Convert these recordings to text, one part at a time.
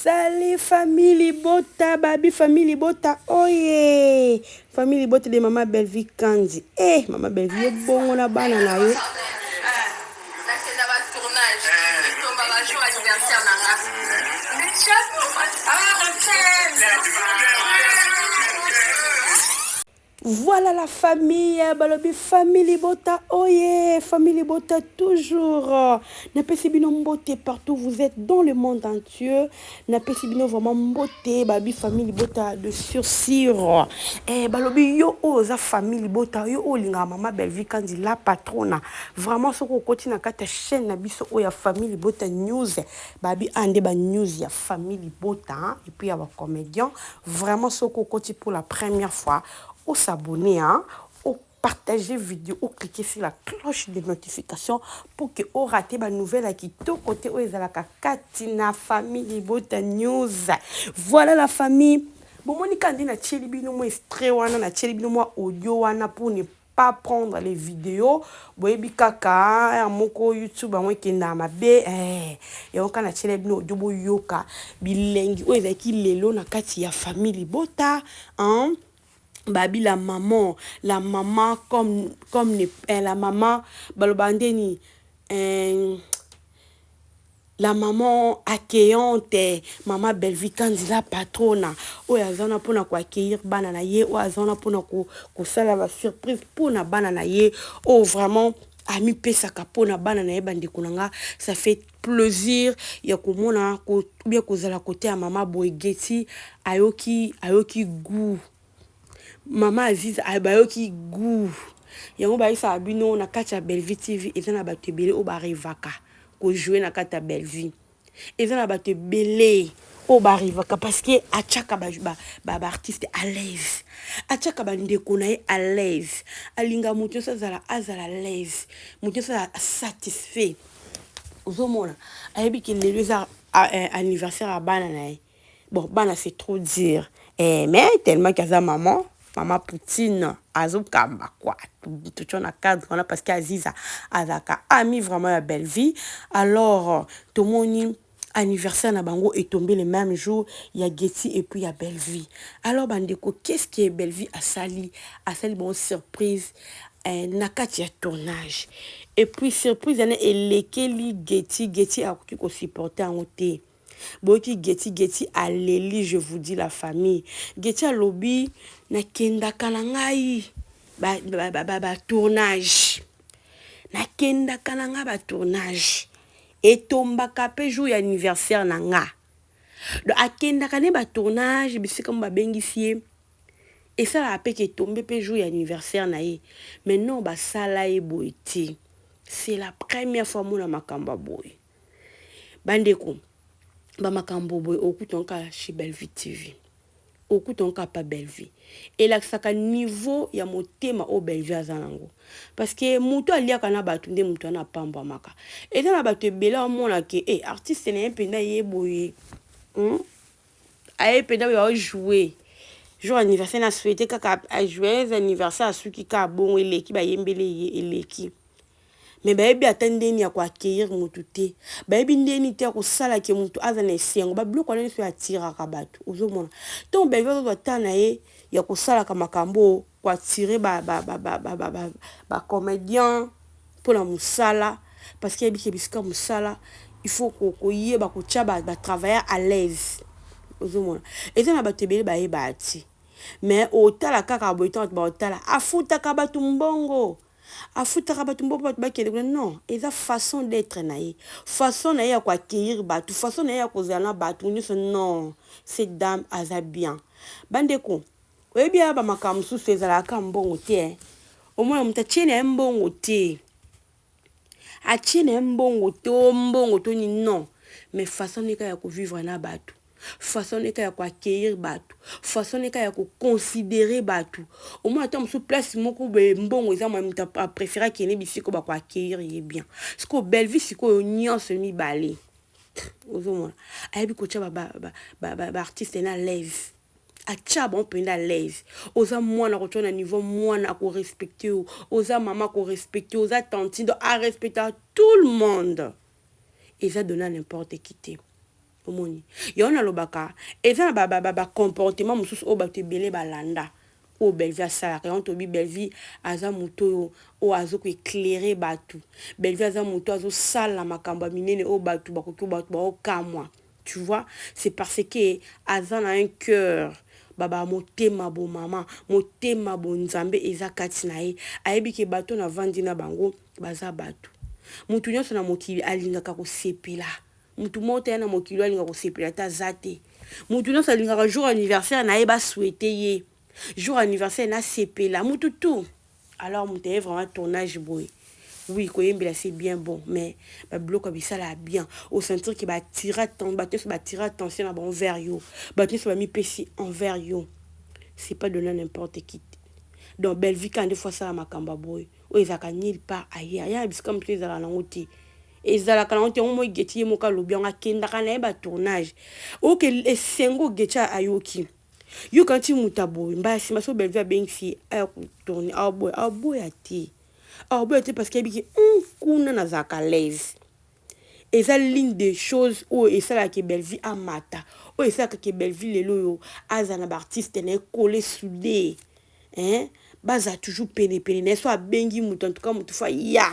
Salut famille libota, babi famille libota oye. Famille libota de maman Bellevue Kandy. Eh maman Bellevue yo bongo na bana na yo. Nakenda ba tournage etombaka jour anniversaire na nga. Mais jamais Voilà la famille, balobi famille libota oye, famille libota toujours. Napesi bino mbote partout vous êtes dans le monde entier. Napesi bino vraiment mbote babi famille libota de sur. Eh balobi yo oza famille libota yo olinga mama Bellevue Kandi la patrona. Vraiment soko okoti na kati ya chaîne na biso oyo ya famille libota news, babi ande ba news ya famille libota hein, et puis ya ba comédien. Vraiment soko okoti pour la première fois ou s'abonner hein, ou partager vidéo ou cliquer sur la cloche de notification pour que o rater ba nouvelle ya kitoko te oyo ezalaka kati na famille libota news. Voilà la famille, bomoni kaka nde natieli bino mwa extrait wana, natieli bino mwa audio wana pour ne pas prendre les vidéos. Boyebi kaka ya moko YouTube yango ekendaka mabe, yango kaka natieli bino audio boyoka bilengi oyo ezalaki lelo na kati ya famille libota hein. Babi la maman, la maman comme, comme ne, eh, la maman baloba ndeni eh, la maman accueillante, maman Bellevue Kandi la patrona oyo aza wana mpona koaccueillir bana na ye, oyo aza wana mpona kosala ba surprise mpona bana na ye, oyo vraiment amipesaka mpona bana na ye. Bandeko na nga, ça fait plaisir ya komona bien kozala kote ya mama boye. Geti ayoki goût, mama Aziz bayoki goût yango. Bayebisaka bino na kati ya Bellevue TV, eza na bato ebele oyo barêvaka kojouer na kati ya Bellevue. Eza na bato ebele oyo barêvaka parce que atiaka baartiste ba, ba à l'aise, atiaka bandeko na ye à l'aise, alinga moto nyonso azala à l'aise, moto nyonso azala satisfait. Ozomona ayebi ke lelo eza anniversaire ya bana na ye. Bon, bana c'est trop dire, eh, mais tellement qu'aza maman, mama Poutine azokamba quoi, totia na cadre wana parce que Aziza azalaka ami vraiment ya Bellevue. Alors tomoni anniversaire na bango etombe le même jour ya Getty et puis ya Bellevue. Alors bandeko, qu'est-ce que Bellevue asali? Asali bon surprise na kati ya tournage. Et puis surprise wana elekeli Getty. Getty akoki kosupporter yango te. Boyoki Getty, Getty aleli. Je vous dis la famille, Getty alobi: nakendaka na ngai batournage, nakendaka na ngai batournage, etombaka mpe jour ya anniversaire na nga. Donc akendaka ne batournage bisika mo babengisi ye, esalaka mpe ke etombe mpe jour ya anniversaire na ye. Mais non, basala ye boye te. C'est la première fois mona makambo ya boye. Bandeko, bamakambo boye okuta kaka chez Bellevue TV, okuta kaka pa Bellevue. Elakisaka niveau ya motema oyo Bellevue aza nango, parce que moto aliaka na bato nde moto wana apambwamaka. Eza na bato ebele amona ke e artiste na ye mpenza ye boye, Aye mpenza boye, aojoue jour anniversaire na souhaite kaka joyeux anniversaire, asuki kaka bongo, eleki, bayembeli ye, eleki. Me bayebi ata ndeni ya koaccueillir motu te, bayebi ndeni te ya kosala ke motu aza na esengo. Babiloko wana nyonso atiraka bato. Ozomona ntongo Bellevue azozwa ta na ye ya kosalaka makambo koattirer bacomédien mpona mosala, parce que yebi ke bisika mosala, il faut koyeba kotia batravailleur à l'aise. Ozomona eza na bato ebele bayeba ti, mais otala kaka boye, ntango bato baotala, afutaka bato mbongo, afutaka bato mbongo, bato bakende kuna. Non, eza façon d'être na ye, façon na ye ya koaccueillir bato, façon na ye ya kozala na bato nyonso. Non, cette dame aza bien. Bandeko, oyebi ya bamakambo mosusu ezalaka mbongo te. Omona moto atie na ye mbongo te, atie na ye mbongo to mbongo to nini, non, mais façon neka ya kovivre na bato, façon neka ya koaccueillir bato, façon neka ya koconsidérer bato. Omona ata mosusu place moko boye, mbongo eza mwa, moto apréféré akende bisika bakoaccueillir ye bien. Sikoyo Bellevue sikoyo nyonso mibale, ozomona ayebi kotia baartiste na l'aise, atia bango mpenza à l'aise. Oza mwana, kotia na niveau mwana, akorespecte yo. Oza mama, akorespecte yo. Oza tantine, donc arespecta tout le monde. Eza donné à n'importe qui te. Omoni, yango nalobaka, eza na bacomportement mosusu oyo bato ebele balanda, oyo Bellevie asalaka. Yango toyebi, Bellevie aza moto oyo azokoéclairer bato. Bellevie aza moto azosala makambo ya minene oyo bato bakoki, bato baokamwa. Tu vois, c'est parce que aza na un cœur baba, motema bomama, motema bonzambe eza kati na ye. Ayebi ke bato navandi na bango baza bato. Motu nyonso na mokili alingaka kosepela. Motu moko te ya na mokili oyo alingaka kosepela te, aza te. Motu nyonso alingaka jour anniversaire na ye basouhaiter ye, jour anniversaire nasepela, motu tout. Alors moto aye vraiment tournage boye, oui, koyembela c'est bien bon, mais babiloko ya bisala ya bien, osentir ke batira, bato nyonso batira attention na bango vers yo, bato nyonso bamipesi envers yo. C'est pas donné n'importe qui. Donc Bellevie ka nde fo asala makambo ya boye oyo ezalaka nulle part ailleurs. Ya bisika mosusu ezalaka nango te, ezalaka nango te. Yango moi Geti ye moko alobi yango, akendaka na ye batournage oke esengo. Geti ayoki yoka nti moto aboye mbala nsima so Bellevie abengisi ye aya kotourner, aboya, aboya te, aboya te, parce que ayebiki kuna nazalaka l'aise. Eza l'une des choses oyo esalaka Bellevie amata, oyo esalaka ke Bellevie lelo oyo aza na baartiste na ye collé, soudé, hein? Baza toujours penepene na ye. So abengi moto, en tout cas moto fa ya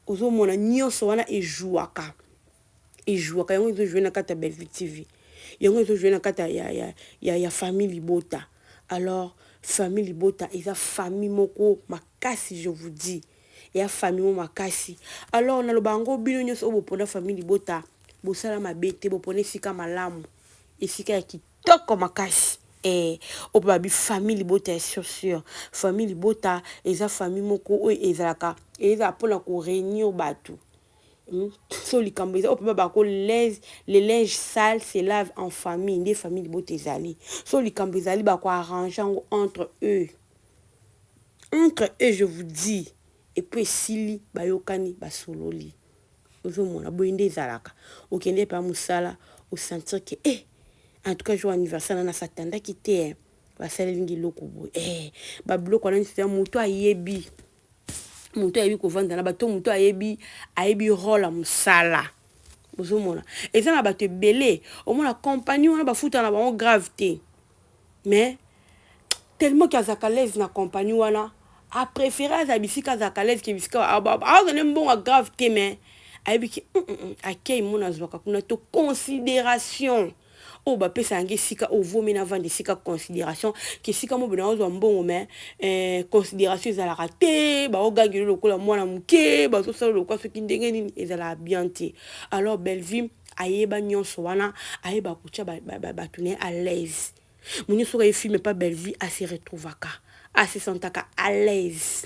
ozomona nyonso wana ejouaka, ejouaka. Yango ezojouer na kati ya Bellevue TV, yango ezojouer na kati ya famille libota. Alors famille libota eza famille moko makasi, je vous dis, eya famille moko makasi. Alors naloba yango, bino nyonso oyo bopona famille libota, bosala mabe te, bopona esika malamu, esika ya kitoko makasi. Oyo babi famille libota ya sûr sûr. Famille libota eza famille moko oyo ezalaka, ezala mpona koréunir bato. So likambo eza oyo mpe bako le linge sale se lave en famille. Nde famille libota ezali, so likambo ezali, bakoarranger yango entre eux, entre eux, je vous dis. Et puis esili, bayokani, basololi. Ozomona boye nde ezalaka. Okende epa mosala, osentir ke en tout cas jour anniversaire na nasatandaki te, basalelingi eloko boye. Babiloko wana nyonso ya moto ayebi, moto ayebi kovanda na bato, moto ayebi, ayebi rôle ya mosala. Ozomona eza na bato ebele, omona compagnie wana bafutana na bango grave te, mais tellement ke azalaka l'aise na compagnie wana, apréféré azala bisika azalaka l'aise ke bisika azala mbongo grave te. Mais ayebi ke akei mona azwaka kuna to considération oyo bapesa yango, esika ovomi navanda, esika considération ke esika mo bena ozwa mbongo, mais considération ezalaka te. Baogangeli lokola mwana moke, bazosala lokola soki ndenge nini, ezalaka bien te. Alors Bellevue ayeba nyonso wana, ayeba kotia bato na ye à l'aise. Mo nyonso oyo aye film pa Bellevue ase retrouvaka, ase sentaka à l'aise,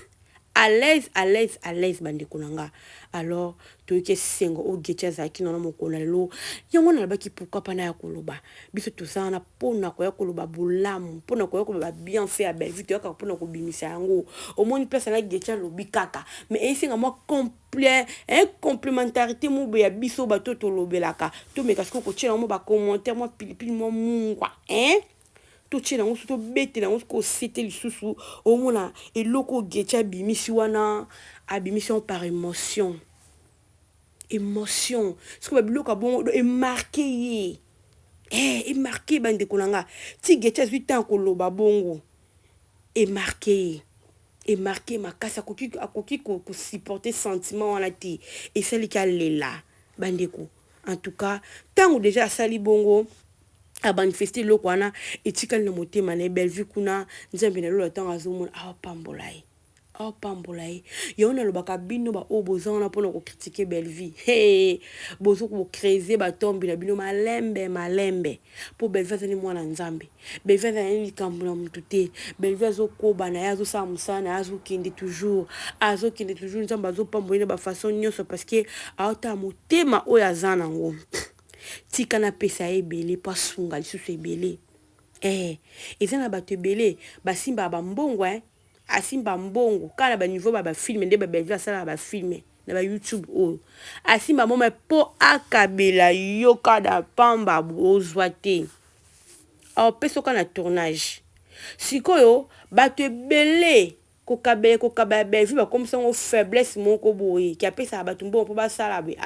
à l'aise, à l'aise, à l'aise, bandeko na nga. Alors toyoki esengo oyo Geti azalaki nana mokolo lelo. Yango nalobaki, pourquoi mpana ya koloba, biso toza wana mpona koya koloba bolamu, mpona koya koloba bienfait ya Bellevue. Toyakaka mpona kobimisa yango. Omoni place ana Geti alobi kaka, mais esenga mwa complémentarité mo boye ya biso bato tolobelaka. Tomeka sikoyo kotiela yango mwa bacommentaire, mwa pilipili, mwa mungwa, hein? Totiela yango so, tobetela yango soki osete lisusu. Omona eloko Geti abimisi wana, abimisi yango par émotion, émotion. Soki babiloko ya bongo emarquer ye, emarquer bandeko na nga. Ti Geti azwi ntango koloba bongo, emarquer ye, emarquer makasi. Akoki kosupporter sentiment wana te, esaliki alela, bandeko. En tout cas ntango déjà asali bongo, amanifester eloko wana, etikali na motema na ye. Bellevue kuna, Nzambe na lola, ntango azomona, awapambola ye, aopambola ye. Yango nalobaka, bino baoyo boza wana mpona kocritiquer Bellevue, hey, bozo kocreuser batombe na bino malembe malembe, mpo Bellevue azali mwana Nzambe. Bellevue azali likambo na motu te. Bellevue azokoba na ye, azosala mosala na ye, azokende toujours, azokende toujours. Nzambe azopambola ye na bafaçon nyonso, parce que aotala motema oyo aza nango. Tika napesa ye ebele mpo asunga lisusu ebele. Eza na bato ebele basimbaka bambongo, asimba mbongo kaka na baniveau ba bafilm nde baBellevue asalaka bafilm na baYouTube oyo asimba moma mpo akabela yo kada pamba, ozwa te, apesa oka na tournage. Sikoyo bato ebele kokabela, kokabela Bellevue bakomisa yango faiblesse moko boye, ki apesaka bato mbongo mpo basala boye,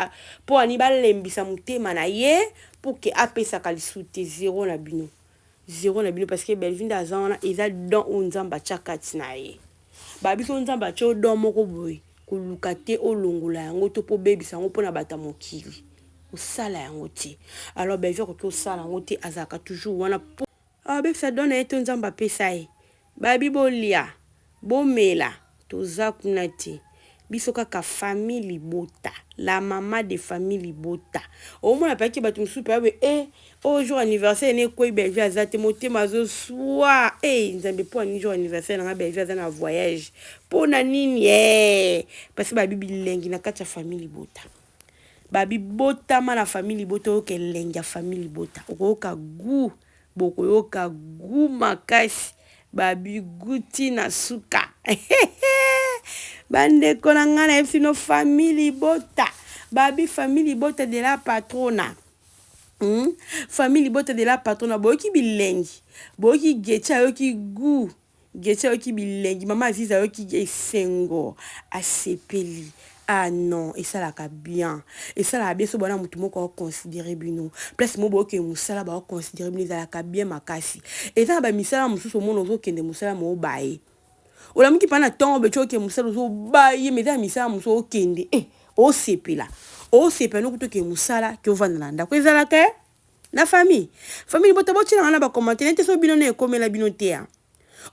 mpo ani balembisa motema na ye. Mpo pour que apesaka lisusu te. Zero na bino, zero na bino, parce que Bellevue nde aza wana, eza don oyo Nzambe atya kati na ye. Babiso Nzambe atya yo don moko boye, koluka te olongola yango to mpo obebisa yango mpona bato ya mokili, osala yango te. Alors Bellevue akoki osala yango te, azalaka toujours wana po abebisa don na ye to Nzambe apesa ye. Babi bolia, bomela, toza kuna te, biso kaka famille libota, la mama de famille libota. Omona mpaki bato mosusu mpe abe e oyo jour anniversaire ne ekwei, Bellevue aza te, motema azoswa e Nzambe, mpo ani jour anniversaire nanga Bellevue aza na voyage, mpo na nini? E parce babi bilengi na kati ya famille libota, babi botama na famille libota, oyoka elengi ya famille libota, okoyoka goût, bokoyoka goût makasi, babi goût na suka. Bandeko na ngai, nayebi sino famille libota, babi famille libota de la patrona. Famille libota de la patrona, boyoki bilengi, boyoki Geti ayoki goût, Geti ayoki bilengi, mama Aziz ayoki esengo, asepeli. Ah non, esalaka bien, esalaka bien. So bona motu moko aoconsidérer bino, place mo boyokende mosala, baoconsidérer bino, ezalaka bien makasi. Eza na bamisala mosusu, omona ozokende mosala mo obaye, olamuki mpa na ntongo beti okende mosala, ozobaye. Mais eza na misala mosusu, okende e osepela, osepela nokuti okende mosala ke ovanda na ndako. Ezalaka na famille, famille bota botielanga na bacommentaire nete so bino na ekomela bino te. Ya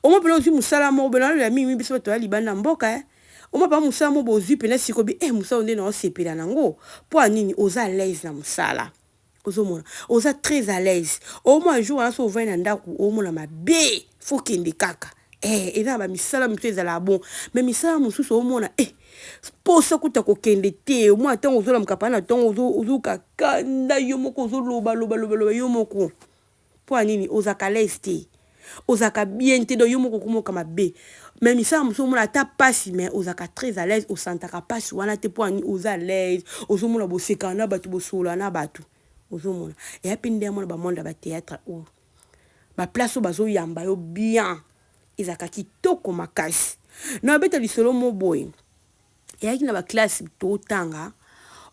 omoi mpena ozwi mosala moko boye, nalola mingi biso bato ya libanda mboka, omoi mpa mosala moko bozwi mpena sikoyo bi e mosala nde na osepela nango. Mpo ya nini? Oza à l'aise na mosala, ozomona oza très à l'aise. Omoi jour wana so ovandi na ndako, omona mabe, faut kende kaka. Eza na bamisala mosusu ezala bon, mais misala mosusu omona posa kuta kokende te. Omona ntango ozolamuka mpa na ntongo, ozoka kanda yo moko, ozoloba loba loba loba yo moko. Mpo ya nini? Ozalaka l'aise te, ozalaka bien te, donc yo moko okomoka mabe. Mais misala mosusu omona ata mpasi, mais ozalaka très à l'aise, osantaka mpasi wana te. Mpo ani? Oza à l'aise, ozomona bosekana na bato, bosolola na bato, ozomona eya mpe nde amona bamonde ya bathéâtre oyo, baplace oyo bazoyamba yo bien, ezalaka kitoko makasi. Na babeta lisolo mo boye, eyaki na baclasse totanga,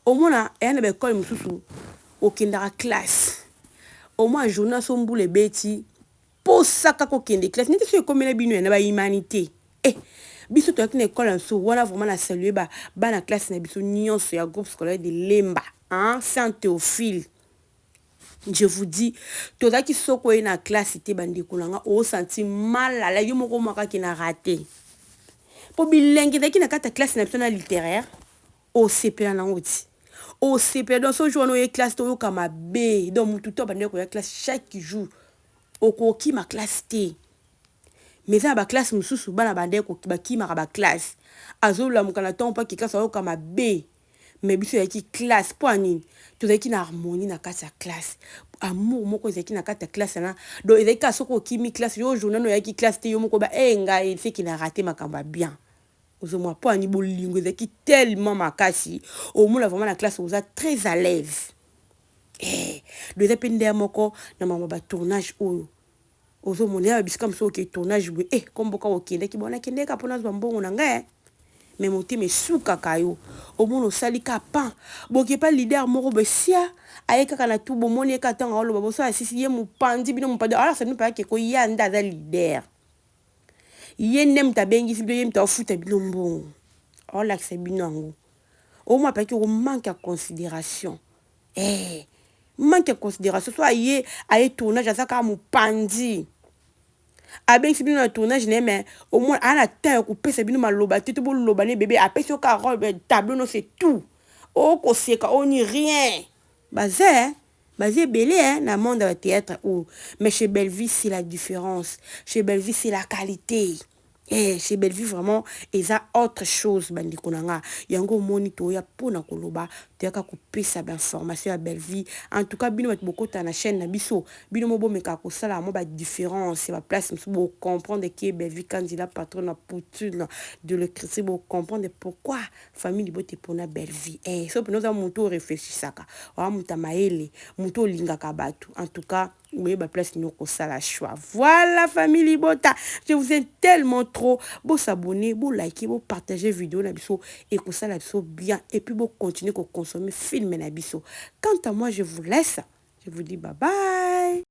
omona eya na baekole mosusu, okendaka classe, omona journal so mbula ebeti, posa kaka okende classe neti so ekomela bino ya na bahumanité. Biso toyaki na ekole na biso wana, vraiment na salue bana classe na biso nyonso ya groupe scolaire de Lemba, hein, Saint Théophile. Je vous dis, tozalaki soki oye na classe te, bandeko na nga, osanti malala yo moko, omakaki na raté, mpo bilenge ezalaki na kati ya classe na biso na littéraire, osepela nango ti osepela. Donc so jour wana oye classe te, oyoka mabe. Donc motu to abandaki koya classe chaque jour, okokima classe te. Mais eza na baclasse mosusu, bana bandeki bakimaka baclasse, azolamuka na ntongo mpo ake classe, ayoka mabe. Mais biso ezalaki classe, mpo ya nini? Tozalaki na harmonie na kati ya classe, amour moko ezalaki na kati ya classe wana. Donc ezalaki kaka soki okimi classe yo journal, oyaki classe te, yo moko ba e ngai seki na raté makambo ya bien. Ozomona mpo ani bolingo ezalaki tellement makasi, omona vraiment na classe oza très à l'aise. Donc eza mpe ndenge moko na makambo batournage oyo, ozomona ya bisika mosusu oke tournage boye, komboka okendaki bona, nakendeka mpo nazwa mbongo na ngai, mais motema esukaka yo, omona osali ka pan boke pa leader moko boye, sia aye kaka na tu, bomoni ye kaka ntango aoloba, bosala sisi ye mopanzi bino mopanzi, alakisa bino mpayake koya nde aza leader, ye nde moto abengisi bino, ye moto aofuta bino mbongo, aolakisa bino yango. Omwa apaki omanque ya considération, manque ya considération. So aye, aye tournage, aza kaka mopanzi, abengisi bino na tournage na ye, mais omona aa na temps ya kopesa bino maloba te, to boloba ne bebe, apesi yo kaka rôle, tableau no, c'est tout, okoseka oni rien. Baza baza ebele na monde ya théâtre oyo, mais chez Bellevue c'est la différence, chez Bellevue c'est la qualité. Chez Bellevue vraiment eza autre chose. Bandeko na nga, yango omoni toya mpona koloba, toyaka kopesa bainformation ya Bellevue. En tout cas bino bato bokota na chaîne na biso, bino mo bomekaka kosala mwa badifférence ya baplace mosusu, bocomprendre ke Bellevue Kandila patron na Poutine de l'écriture, bocomprendre pourquoi famille libote mpona Bellevue. So mpena oza motu oréfléchisaka, oya moto ya mayele, motu olingaka bato, en tout cas oyeba place nini okosala choix. Voilà, famille libota, je vous aime tellement trop. Bosabonner, bolike, bopartager vidéo na biso, ekosala biso bien, et puis bocontinue koconsommer film na biso. Quant à moi, je vous laisse. Je vous dis bye bye.